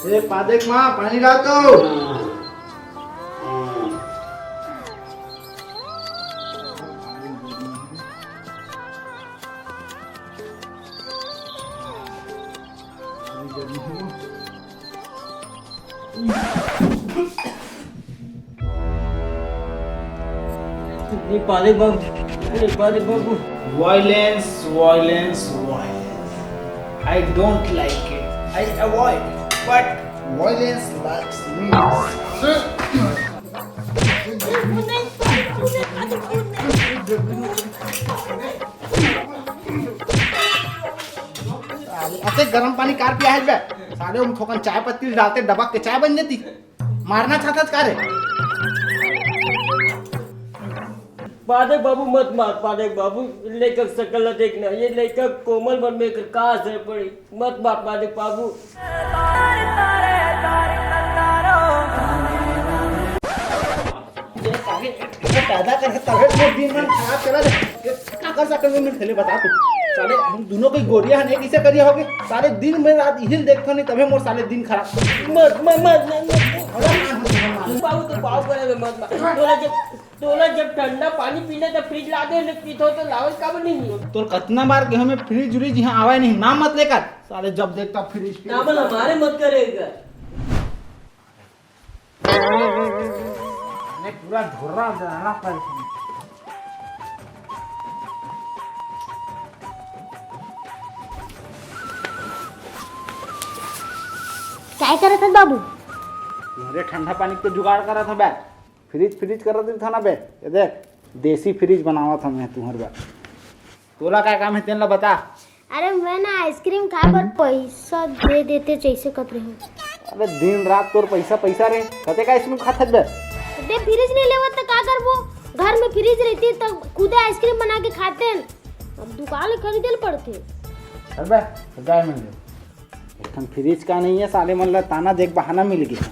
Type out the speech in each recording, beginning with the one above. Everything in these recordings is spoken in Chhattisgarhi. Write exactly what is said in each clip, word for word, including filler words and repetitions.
ए, पादेक माँ, पानी ला तो। नहीं पाले बाबू, नहीं पाले बाबू। Violence, violence, violence. I don't like it. I avoid, but violence likes me. साले, ऐसे गरम पानी कार पिया है बे? साले, हम थोकन चाय पत्ती डालते, डबक के चाय बन जाती। मारना चाहता का रे? पादक बाबू मत मार, पादक बाबू, लेखक सकल ला देखना, ये लेखक कोमल मन में एकर का असर पड़ी, मत मार पादक बाबू। ये साले, ये पैदा करे तबे तो दिन मन खराब चला जाए। ये का कर सकते हो, मैं पहले बता तू। साले, हम दोनों की गोरियां हैं, कैसे करिया होगे? साले, दिन में रात यही देखता नहीं, तबे मोर साले दिन खराब। मत, मत, मत, मत, मत। अरे, हाँ, हाँ, हाँ, हाँ। बाबू तो पाव पड़े, मत, मत। तोला जब, तोला जब ठंडा पानी पीना तो फ्रिज ला दे, नहीं पीतो तो लावल का नहीं। तोर कतना बार के हमें फ्रिज उरिज यहाँ आवा नहीं, नाम मत लेकर। साले, जब देखता फ्रिज, फ्रिज। ना बोल, हमारे मत करेगा। अरे पूरा धुर्रा जला पर। काय करत हस बाबू? अरे ठंडा पानी के जुगाड़ करत हस बे। फ्रिज, फ्रिज करत हस ना बे। ये देख, देसी फ्रिज बनावत हस मैं तुंहर बर। तोला का काम हे तेन ला बता। अरे मैं ना आइसक्रीम खाए बर पैसा दे देते जैसे कत रहे हो। अबे दिन रात तोर पैसा पैसा रे, कते का आइसक्रीम खात हस बे? दे फ्रिज नहीं लेवत त का करबो? घर में फ्रिज रहती त खुदे आइसक्रीम बना के खाते। अब दुकान ले खरीदे ल पड़ते। अबे जाए मन ले। एकठन फ्रिज का नहीं है साले मन ला ताना देख बहाना मिल गया।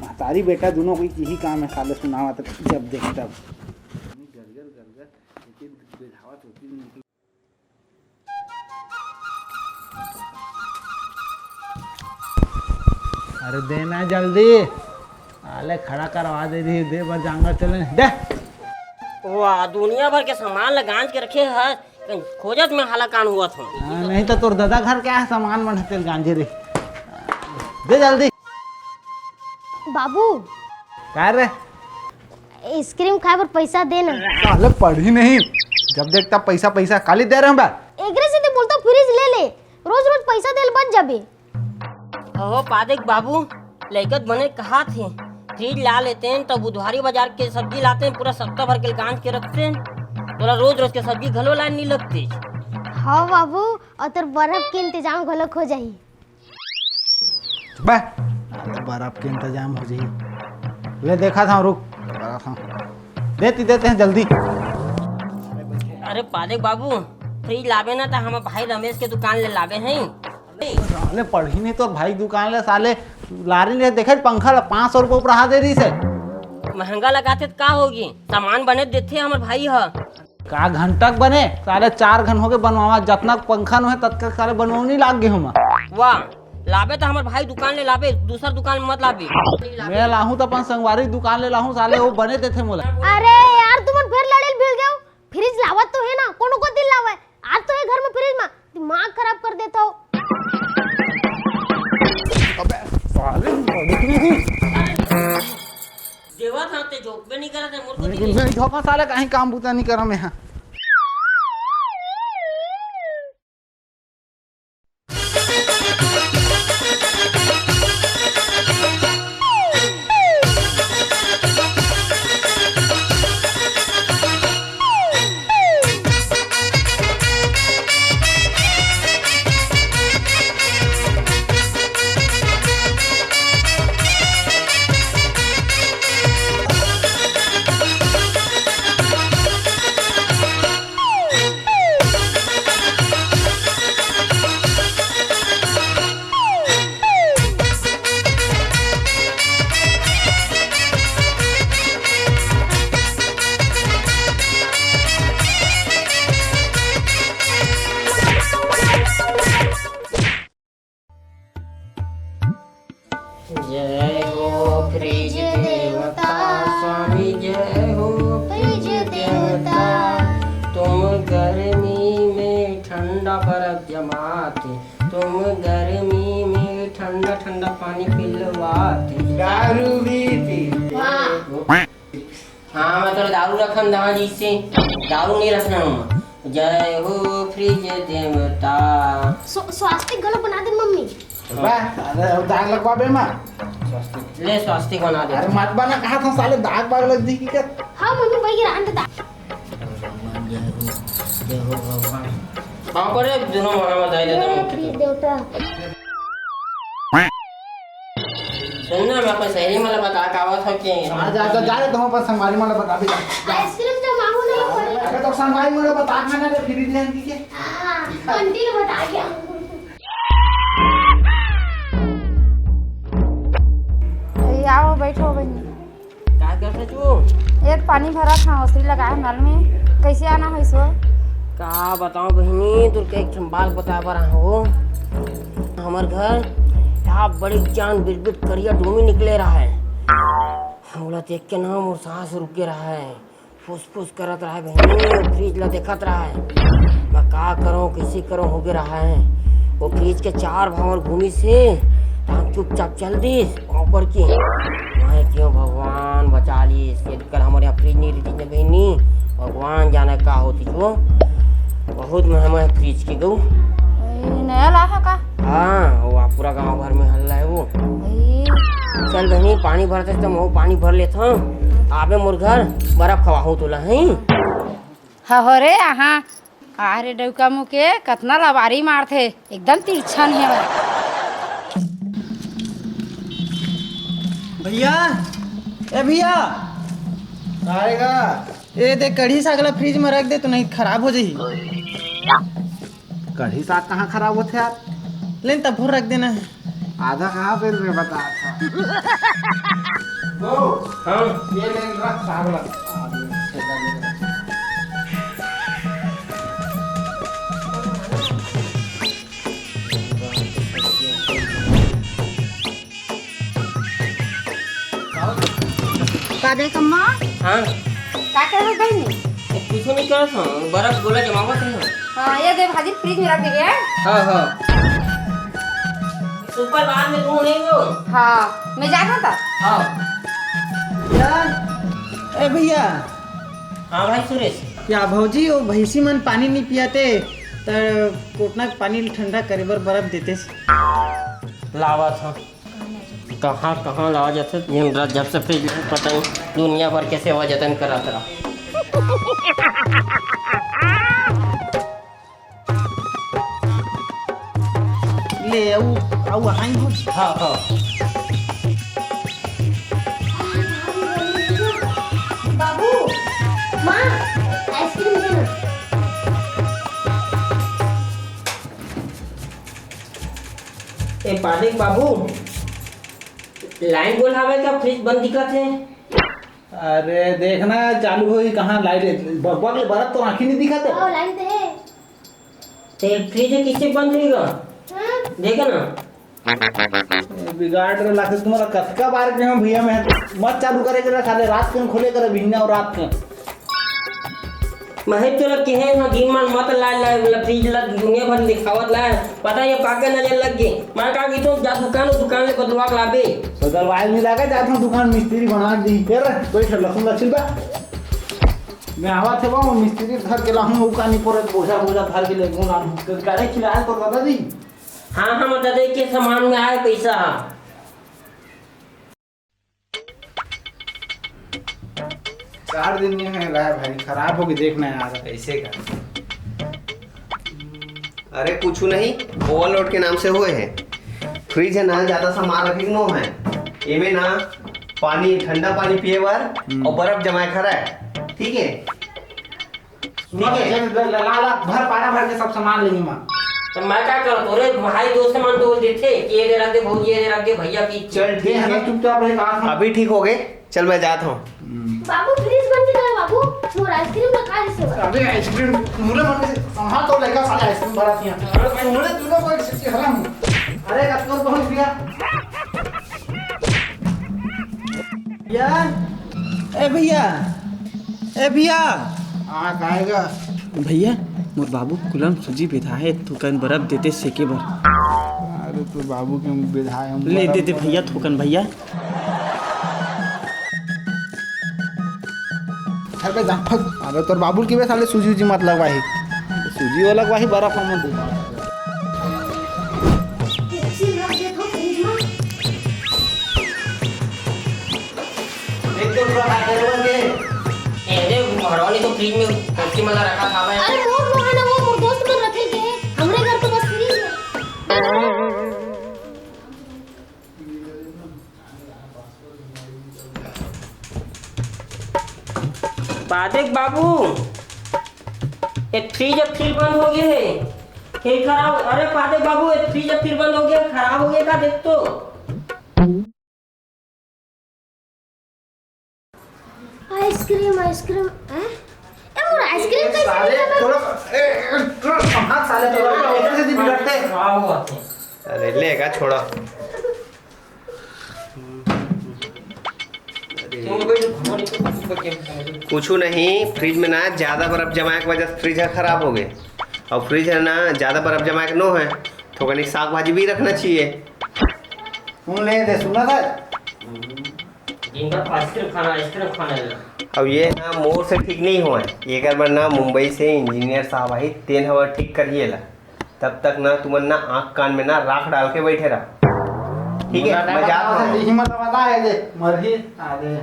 महतारी बेटा दोनों कोई यही काम है साले सुनावत जब देख तब। अरे देना जल्दी। आले खड़ा करवा दे रही, दे बर जांगर चले दे। वाह, दुनिया भर के सामान ला गांज के रखे हस, कहीं खोजत में हालाकान होवत हो। हाँ, नहीं तो तोर दादा घर के सामान मन हते गांजे रे। दे जल्दी। बाबू। का रे? आइसक्रीम खाए बर पैसा दे ना। साले पढ़ी नहीं, जब देख तब पैसा पैसा, काली दे रहे हैं बा। एकरे से तो बोलता फ्रिज ले ले, रोज रोज पैसा देल बच जाबे। अहो पादेक बाबू, लइकत बने कहा थे, फ्रिज ला लेते हैं तो बुधवारी बाजार के सब्जी लाते हैं, पूरा सप्ताह भर के गांज के रखते हैं, तोला रोज रोज के सब्जी घलो लाए नहीं लगते। हाँ बाबू, और तोर बर्फ के इंतजाम घलो हो जाही। बे, बर्फ के इंतजाम हो जाही। ले देखा था, रुक, देखा था। देती देते हैं जल्दी। अरे पादेक बाबू, फ्रिज लाबे ना तो हम भाई रमेश के दुकान ले लाबे हैं। साले पढ़ी नहीं तो भाई दुकान ले साले लारी ले देखे पंखा ला पाँच सौ रुपये ऊपर दे रही से। महंगा लगाते तो का होगी, सामान बने देते हमर भाई ह। का घंटा के बने? साले चार घन होगे बनवावा, जतना पंखा नो है ततका साले बनवाऊ नहीं लाग गे हमा। वाह, लाबे तो हमर भाई दुकान ले लाबे, दूसर दुकान में मत लाबे। मैं लाहूं तो अपन संगवारी दुकान ले लाहूं, साले वो बने देथे मोला। अरे यार, तुमन फिर लड़ेल भिड़ गए हो। फ्रिज लावत तो है ना, कोनो को दिल लावे। आज तो ये घर में फ्रिज में दिमाग खराब कर देता हो। अबे साले, देवा था ते जोकबे नहीं करा थे मोर को लेकिन दिल। मैं झोंका साले कहीं काम बूता नहीं करा मैं। हाँ। जय हो फ्रिज देवता, स्वामी जय हो फ्रिज देवता। तुम गर्मी में ठंडा बर्फ जमाते, तुम गर्मी में ठंडा ठंडा पानी पिलवाते। दारू भी पीते। वाह। हाँ, मैं तोर दारू रखन दहा जिससे दारू नहीं रखना हूँ। जय हो फ्रिज देवता। स्व-, स्वास्तिक घलो बना दे मम्मी। वाह, अरे, दाग लगवाबे मा। ले, स्वास्तिक बना दे। अरे, मत बना, कहा था साले, दाग बाग लग दी कि क्या? हाँ, मम्मी, वही रहन दे दाग। भगवान, जय हो, जय हो भगवान। पाँव पड़े, दोनों महाराज आए देता हे मुख्य। फ्रिज देवता। सुन ना, मैं अपन सहेली मन ला बता के आवत हव कि हाँ, जा, जा, जा रे, तुम अपन संगवारी मन ला बता भी जा। आइसक्रीम जमाहू नहीं पड़े। अबे, तो संगवारी मन ला बता के ना रे, फ्रिज लेन की के। हाँ, आंटी ने बता गया। ए, आओ, बैठो बहिनी। का करत हस वो? एक पानी भरत हंव, ओसरी लगाए नल में। कैसे आना होइस वो? का बताओ बहिनी, तोर के एक ठन बात बताए बर आए हंव। हमर घर यहाँ बड़ी जान बिरबिट करिया डोमी निकले रहा है। हमला देख के ना मोर सांस रुक गे रहा है। फुसफुस करत रहा है बहिनी, फ्रिज ला देखत रहा है। मैं का करूं, कैसे करूं, हो गे रहा है। वो फ्रिज के चार भांवर घूमिस हे, त हम चुपचाप चल दिस, ऊपर की। मैं क्यों भगवान बचा लिस, यदि कल हमर यहाँ फ्रिज नहीं रहतिस ना बहिनी, भगवान जाने का होतिस वो। बहुत मैं, मैं फ्रिज के गऊ। ए, नया लाहा का? हाँ, वो आप पूरा गांव भर में हल्ला है वो। ए। चल बहिनी, पानी भरत हस त मैं पानी भर लेत हंव। आबे मोर घर, बर्फ खवाहूं तोला, हैं? हहो रे, आहा। अरे डौका मुके, कतना लबारी मारथे, एकदम तिरछन हे भाई। भैया, ए भैया। आएगा। ए दे, कढ़ी साग ला फ्रिज में रख दे, तो नहीं खराब हो जाही। कढ़ी साग कहाँ खराब होथे यार? ले न, तब भर रख देना। आधा कहाँ पे मैं बता था। वो, हाँ। ये ले न, रख साग ला। का दे कम्मा? हाँ। का करत बहिनी? ए, कुछो नहीं करत हंव, बर्फ गोला जमावत हंव। हाँ, ये दे भाजी फ्रिज में रख दे। हाँ, हाँ। सुपर बार में तू नहीं हो? हाँ, मैं जात हंव। हाँ। यार, ए भैया। हाँ भाई सुरेश। या भौजी, वो भैंसी मन पानी नहीं पियाते, त कोटना के पानी ठंडा करे बर बर्फ देते। लावत हंव। कहाँ, कहाँ लावा जाथे? दिन रात जब से फ्रिज नहीं पता नहीं, दुनिया भर के सेवा जतन करत रहा। ले, आऊ, आऊ, हाँ, हाँ। बाबू, माँ, आइसक्रीम देना। ए, पादेक बाबू, लाइन गोल हवय का? फ्रिज बंद दिखत हे। अरे, देखना, चालू होही कहाँ लाइट हे? बकबक ले बरत तो आँखी नहीं दिखत हे। हाँ, लाइन तो हे। ते फ्रिज हे, किसे बंद होही गा? हाँ। देखा ना। ए, बिगाड़ रहे लागे तुम्हारा, कतका बार के हम भैया में मत चालू करे, करे खाले रात के खोले करे, बिहने और रात के। महेश तोला केहे हंव, दिन मान मत लाय, लाय, वाला फ्रिज ला दुनिया भर दिखावत लाय। पता नहीं का का नजर लग गे। मैं का कहिथंव, जा दुकान, दुकान ले बदलवा के लाबे। बदलवाए नहीं लागे, जात हंव दुकान, मिस्त्री बना दी। फिर बैठ, लहसुन ला छिलबा। मैं आवत हे वो मिस्त्री धर के लाहूं, वो कानी पर बोझा, बोझा धर के ले गो लाहूं। तो गाड़ी खिलाए तो बता दी। हाँ, हाँ, बता दे के सामान में आए पैसा। चार दिन नहीं है लाया भाई, खराब होगे, देखना यार। कैसे का? अरे कुछ नहीं, ओवरलोड के नाम से होए हे। फ्रिज हे ना, ज्यादा सामान रखे के नो हे। एमे ना पानी, ठंडा पानी पिए बर हम्म। और बर्फ जमाए खरा है, ठीक है? सुनो ठीक है। तो, चल, ला, ला, ला, भर, पारा भर के सब सामान लेही माँ। तो मैं का करूँ? तोरे भाई दोस्त मन तो देथे कि ये दे रख दे, भौजी ये दे रख दे, भैया की चल, ठीक दे, है। हमें चुपचाप रहे, कहाँ था? अभी ठीक हो गए, चल मैं जात हंव। हम्म। बाबू, फ्रिज बंद कर बाबू, मोर आइसक्रीम ला खा ले से। अबे आइसक्रीम, मुरे मन से, कहाँ तो लेगा साले आइसक्रीम भरा दिया। अरे भाई, मुरे तू लोग को एक सिक्के हराम। अरे, कत्तूर पहुँच गया। भैया, ए भैया, ए भैया। हाँ, काहे गा? भैया, मोर बाबू कुलम सूजी बेधा हे, थोकन बरफ देते सेके बर। अरे, तोर बाबू के बेधा हे, हम ले बरफ देते भैया, थोकन भैया। अरे बे, जा, फट। अरे, तोर बाबू के बे साले सूजी उजी मत लगवाही। सूजी वो लगवाही, बरफ हम दे। देख तो पूरा खा के बन गए। ए, देख, घरवा नहीं तो फ्रिज में पेप्सी वाला रखा था मैं। अरे, वो, वो है ना, वो, वो दोस्त मन रखे के, हमरे घर तो बस फ्रिज है। पादेक बाबू, ए फ्रिज अब फिर बंद हो गए हे। फिर खराब, अरे पादेक बाबू, ए फ्रिज अब फिर बंद हो गया, खराब हो गया का, देख तो। आइसक्रीम, आइसक्रीम, हैं? ए, मोर आइसक्रीम कैसे साले, नहीं खत्म? थोड़ा, ए, ए, थोड़ा संभाल साले, थोड़ा, थोड़ा ऐसे से बिगड़ते। हाँ, वो बात है। अरे, लेगा, छोड़ा। क्यों, कोई जो घुमा नहीं तो कुछ बचे, कुछ नहीं, फ्रिज में ना ज्यादा बर्फ जमाए के वजह से फ्रिज है खराब हो गए। और फ्रिज है ना, ज्यादा बर्फ जमाए के नो है, थोड़ा साग भाजी भी रखना चाहिए। सुन ले दे, सुना था? दिन भर आइसक्रीम खाना, आइसक्रीम खाना है। अब ये ना मोर से ठीक नहीं हुआ है, ये कर बर ना मुंबई से इंजीनियर साहब आई, तेन हवा ठीक करिए ला। तब तक ना तुमन ना आँख कान में ना राख डाल के बैठे रहो, ठीक है? मैं जाता हूँ। हिम्मत बता है दे, मरही आगे।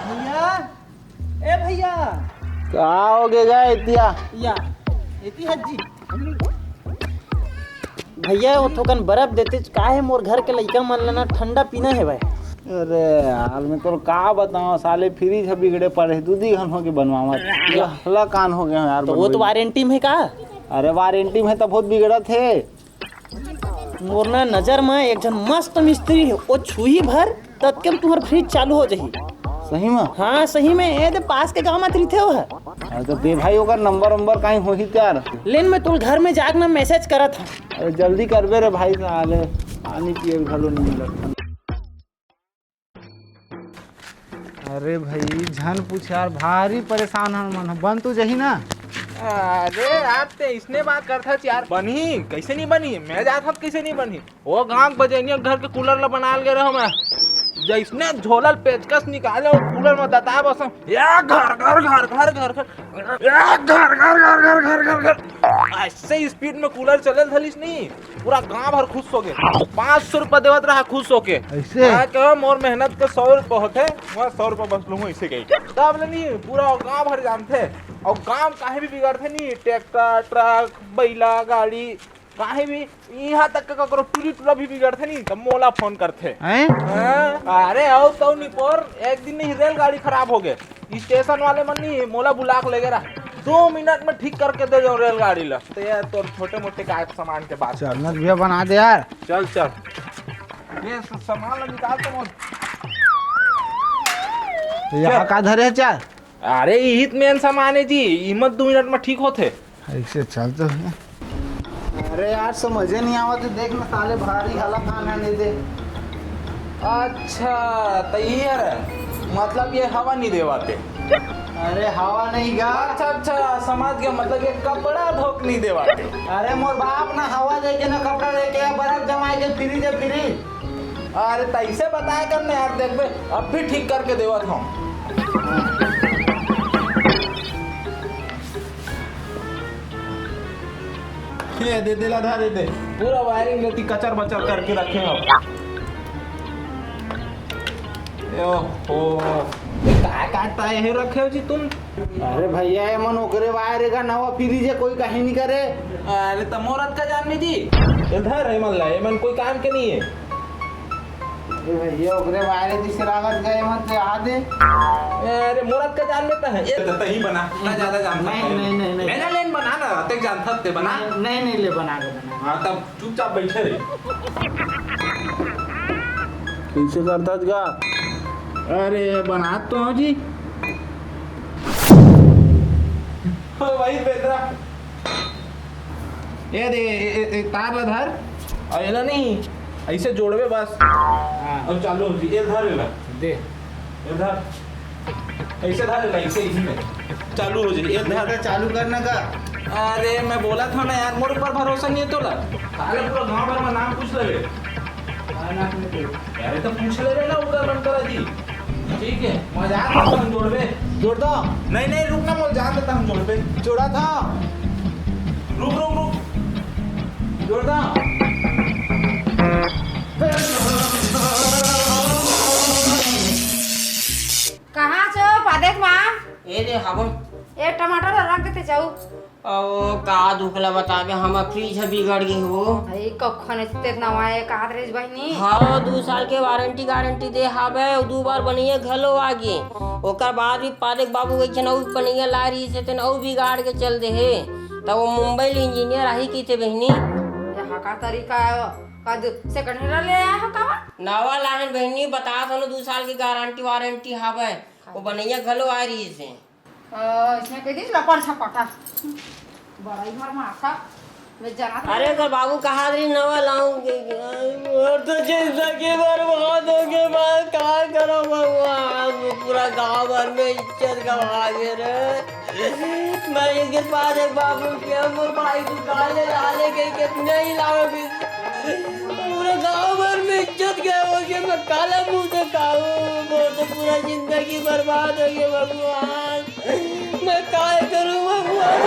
भैया, ए भैया। का हो गे गा एतिया? या, एती हज्जी। भैया, वो थोकन बर्फ देते, का हे, मोर घर के लइका मन ला ना ठंडा पीना हे भाई। अरे यार, मैं तोर का बताऊं, साले फ्रिज ह बिगड़े पड़े हे, दू दी घन होगे बनवावत। हला कान हो गए यार, तो वो तो बनवाई। वारंटी में हे का? अरे वारंटी में हे, त बहुत बिगड़त हे। मोर ना नजर में एक झन मस्त मिस्त्री हे, वो छुही भर ततके में तुम्हर फ्रिज चालू हो जाही। सही में? हाँ, सही में। ए दे पास के गांव में रहिथे वो ह। अरे तो दे भाई, ओकर नंबर वंबर कहीं होही त यार। लेन, मैं तुल घर में जाके ना मैसेज करत हूँ। अरे जल्दी करबे रे भाई, साले पानी पिए घलो नहीं मिलत। अरे भाई, झन पूछ यार, भारी परेशान हन मन। बन तो जही ना। अरे यार, ते इसने बात करथस यार, बनही कैसे नहीं बनही? मैं जात हत कैसे नहीं बनही? वो गांव बजैनिया घर के कूलर ला बनाल गे रहो मैं, जैसने झोलल पेचकस निकाले और कूलर में दता बस, या घर घर घर घर घर घर, या घर घर घर घर घर घर घर, ऐसे स्पीड में कूलर चले धलिस नहीं, पूरा गांव भर खुश हो गए। पाँच सौ रुपया देवत रहा खुश होके। ऐसे? मैं कहो मोर मेहनत के सौ रुपया होते, मैं सौ रुपया बस लूंगा इसे कही। तब ले नहीं, पूरा गांव भर जानते। और काम काहे भी बिगड़ते नहीं, ट्रैक्टर, ट्रक, बैला, गाड़ी, काहे भी, यहाँ तक के ककरो टूरी टूरा भी बिगड़ते नहीं, तब मोला फोन करते। हैं? हाँ, अरे आओ तो नहीं पर एक दिन नहीं रेलगाड़ी खराब हो गए, स्टेशन वाले मन नहीं मोला बुला के ले गए रहा, दो मिनट में ठीक करके दे जाओ रेलगाड़ी ला। तो यार तोर छोटे मोटे काय सामान के बात। चल ना भैया, बना दे यार। चल चल, ये स-, सामान ला निकाल तो मोर। तो यहाँ चल। का धरे है चार? अरे इहित मेन सामान है जी, इमत दो मिनट में ठीक होते। ऐसे चल तो है। अरे यार, समझे नहीं आवत है, देख ना साले भारी हला कान है, नहीं दे। अच्छा, तो ये है, मतलब ये हवा नहीं देवाते। अरे हवा नहीं गा। अच्छा अच्छा, समझ गया, मतलब ये कपड़ा धोक नहीं देवाते। अरे मोर बाप ना हवा दे के ना कपड़ा लेके आ, बर्फ जमाए के फ्रिज है फ्रिज। अरे तैसे बताया कर ना यार, देखबे अब भी ठीक करके देवत हूँ। ये दे दे ला, धर दे, पूरा वायरिंग लेती कचर बचर करके रखे हो। ओहो, ये काय काय ताय हे रखे हो जी तुम? अरे भैया, ये मन ओकरे वायर का नवा फ्रिज है, कोई कहीं नहीं करे। अरे तो मोरत का जान में जी, ये धर है मन ला, ये मन कोई काम के नहीं है। अरे भैया, ओकरे बारे दिस लागत गए मत याद है। अरे मोरत का जान में तो है। ये तो तही बना, इतना ज्यादा जानता नहीं, है। नहीं, नहीं, नहीं। मैंने लेन बना ना, अतेक जानता ते बना। नहीं, नहीं, ले बना के बना। हाँ, तब चुपचाप बैठे रहे। कैसे करता गा? अरे, बनात तो हंव जी। ओ भाई बेंदरा, ये दे, ए, ए, ए, तार ला धर। अउ एला नहीं, अइसे जोड़बे बस। हाँ। अउ चालू हो जी, ये धर एला। दे। ये धर। अइसे धर एला, अइसे इही में। चालू हो जी, ये धर। चालू करना का? अरे, मैं बोलत हंव ना यार, मोर ऊपर भरोसा नहीं हे तोला। साले पूरा गांव भर में नाम पूछ लेबे। अरे तो पूछ ले ना ओकर मन करा जी। ठीक है, मजाक मत कर, जोड़बे। जोड़ दो। नहीं, नहीं, रुक ना, मोर जान देता हूँ, जोड़बे। जोड़ा था। रुक, रुक, रुक। जोड़ दो। कहाँ छो, पादेक माँ? ए दे, हाबो। ए टमाटर रख देते जाऊ। अउ का दुख ला बताबे, हमर फ्रिज ह बिगड़ गे हो। अरे, कखन एते नवा ए, का दरेस बहिनी? हाँ, दू साल के वारंटी गारंटी दे हावय, अउ दू बार बनइया घलो आ गे। ओकर बाद भी पादेक बाबू कहिथे, अउ बनइया ला रहिस हे, तेन अउ बिगाड़ के चल दे हे। त वो मुंबई ले इंजीनियर आही कहिथे बहिनी। ए हा का तरीका हे? का दू, सेकंड हैंड ले आया हो का? नवा लाहन बहिनी, बता दो ना, दू साल के गारंटी वारंटी हावय, वो बनइया घलो आ रहिस हे। अ, इसने कह दीजिए लपड़ छपटा। बड़ा ही भर माथा। मैं जना था। अरे, कर बाबू कहा रही नवा लाऊंगी। और तो जिंदगी बर्बाद हो गई, मैं क्या करूं भगवान? पूरा गांव भर में इज्जत गवा दे रे। मैं इनके पास एक बाबू के, वो भाई को गाले लाले के कितने ही लाओगे? पूरे गांव भर में इज्जत गए होगे, मैं काला मुंह से खाऊं, वो तो पूरा जिंदगी बर्बाद हो गई भगवान। मैं काय करूं भगवान?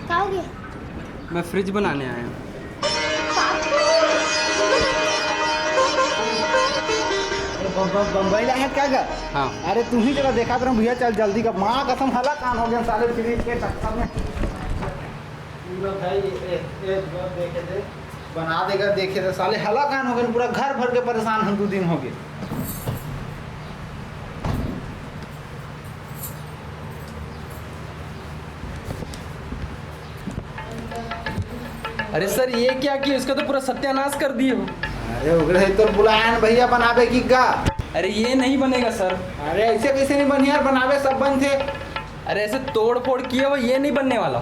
का हो गया? मैं फ्रिज बनाने आया हूँ। ब-, ब-, बम्बई ला है क्या गा? हाँ। अरे तू ही जरा देखा करो भैया, चल जल्दी का, माँ कसम हला कान हो गया साले फ्रिज के चक्कर में। पूरा भाई ए, ए, ए, देखे दे, बना देगा, देखे दे, साले हला कान हो गए, पूरा घर भर के परेशान हम दो दिन हो गए। अरे सर, ये क्या किया? इसका तो पूरा सत्यानाश कर दिए हो। अरे उगड़े है तो बुलाया ना भैया बनावे की का? अरे ये नहीं बनेगा सर। अरे ऐसे कैसे नहीं बनी यार, बनावे सब बन थे। अरे ऐसे तोड़ फोड़ किए हो, ये नहीं बनने वाला।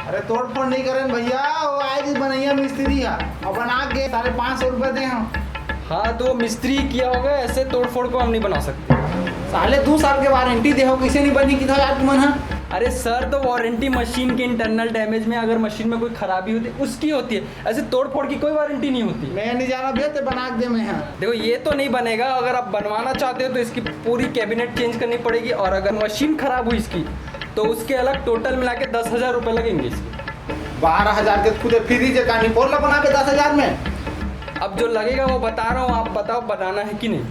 अरे तोड़ फोड़ नहीं करें भैया, वो आए जी बनैया मिस्त्री है और बना के साढ़े पाँच सौ रुपये दे हम। हाँ, तो वो मिस्त्री किया होगा, ऐसे तोड़ फोड़ को हम नहीं बना सकते। साले दो साल के वारंटी दे हो, कैसे नहीं बनी किधर यार तुमन हा? अरे सर, तो वारंटी मशीन के इंटरनल डैमेज में, अगर मशीन में कोई खराबी होती है, उसकी होती है, ऐसे तोड़ फोड़ की कोई वारंटी नहीं होती। मैं नहीं जाना भैया, ते बना के दे मैं, हाँ। देखो, ये तो नहीं बनेगा। अगर आप बनवाना चाहते हो तो इसकी पूरी कैबिनेट चेंज करनी पड़ेगी, और अगर मशीन खराब हुई इसकी, तो उसके अलग टोटल मिला के दस हजार रुपये लगेंगे इसके। बारह हजार के खुदे फ्रिज है, कानी पोरला बना के दस हजार में। अब जो लगेगा वो बता रहा हूँ, आप बताओ बनाना है कि नहीं।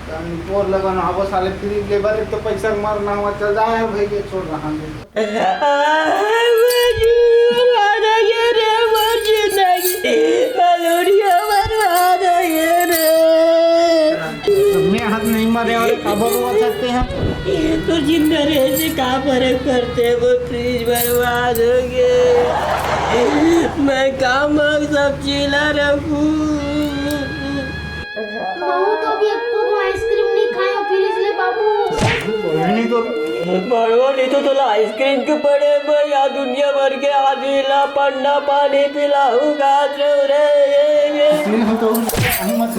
कानी पोरला बनाबो साले फ्रिज लेबर, एक तो पैसा मरना हुआ चल जाए है भाई, ये छोड़ रहा हूँ। बर्बाद हो गया रे, मोर जिंदगी, बलुड़िया बर्बाद हो गया रे। मैं हाथ नहीं मारे और खबर हुआ सकते हैं। ये तो जिंदा रहे से का फर्क पड़ते, वो फ्रिज बर्बाद हो गए। मैं का मांग सब्जी ला रखूं? बहू तो अभी एको गो आइसक्रीम नहीं खाए हो, फ्रिज ले बाबू। बहू नहीं तो। बड़वा नहीं तो तोला आइसक्रीम के पड़े भैया, दुनिया भर के आदमी ला पंडा पानी पिलाऊ गात रहो रे। ये, ये। नहीं तो, नहीं मत।